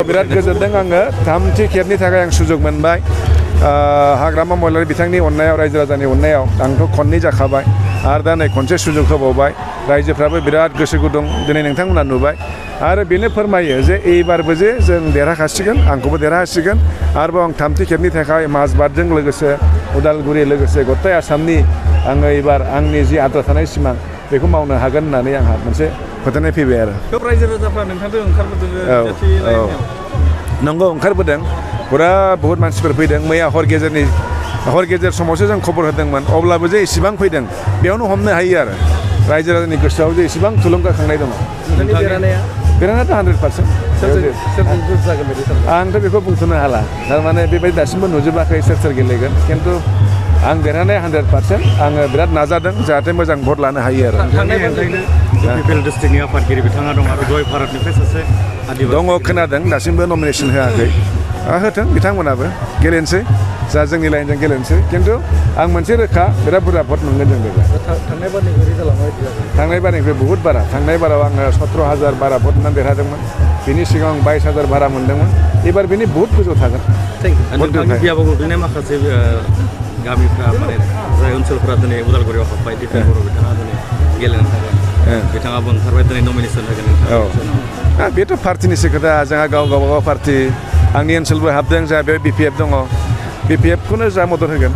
बिराद गोजोनदों आङो थामथि खेबनि थाखाय आं सुजुग मोनबाय हाग्रामा महिलारि बिथांनि अननायाव रायजो राजानि अननायाव आंथ' खननै जाखाबाय आरो दा नै खनसे सुजुग होबावबाय रायजोफ्राबो बिराद गोसो गुदुं दिनै नोंथांमोना नुबाय आरो बेनो फोरमायो जे एबारबो जे जों देरहाखासिगोन आंखौबो देरहासिगोन आरोबाव आं थामथि खेबनि थाखाय माजबाटजों लोगोसे उदालगुरि लोगोसे गथाय आसामनि आङो एबार आंनि जि आद्रा थानाय सिमां बेखौ मावनो हागोन होननानै आंहा मोनसे फोथायनाय फैबाय आरो खोब रायजो राजाफ्रा नोंथांजों ओंखारबोदों नंगौ ओंखारबोदों फुरा बहुत मानसिफोर फैदों मैया हर गेजेर समावसो जों खबर होदोंमोन अब्लाबो जे इसेबां फैदों बेयावनो हमनो हायो आरो रायजो राजानि गोसोआव जे इसेबां थुलुंगाखांनाय दङ देरहानायाथ' 100% आंथ' बेखौ बुंथ'नो हाला थारमाने बेबायदि दासिमबो नुजोबाखै सोर गेलेगोन खिन्थु आं देरहानाया 100% आङो बिराद नाजादों जाहाथे मोजां भट लानो हायो आरो पिपिएल डिस्ट्रिक्टनि आफादगिरि बिथाङा दं आरो जय भारतनिफ्राय सासे दङ खोनादों दासिमबो नमिनेसन होआखै होथों बिथांमोनाबो गेलेनोसै जा जोंनि लाइनजों गेलेनोसै खिन्थु आं मोनसे रोखा बिराद बुरजा भट मोनगोन जों देग्लाय थांनाय बारनिफ्राय बहुद बारा थांनाय बाराव आङो 17,000 बारा भट मोननानै देरहादोंमोन बिनि सिगां 22,000 बारा मोनदोंमोन एबार बिनि बहुद गोजौ थागोन माखासे गामिफ्रा माने जाय ओनसोलफ्रा दिनै उदालगुरियाव हाबबाय दिपेन बर' बिथाङा दिनै गेलेनो थाखाय बिथाङाबो ओंखारबाय दिनै नमिनेसन होगोन बेथ' पार्टिनिसो खोथा जोंहा गावबागाव पार्टि आंनि ओनसोलबो हाबदों जोंहा बेयाव BPF दङ BPF खौनो जा मदद होगोन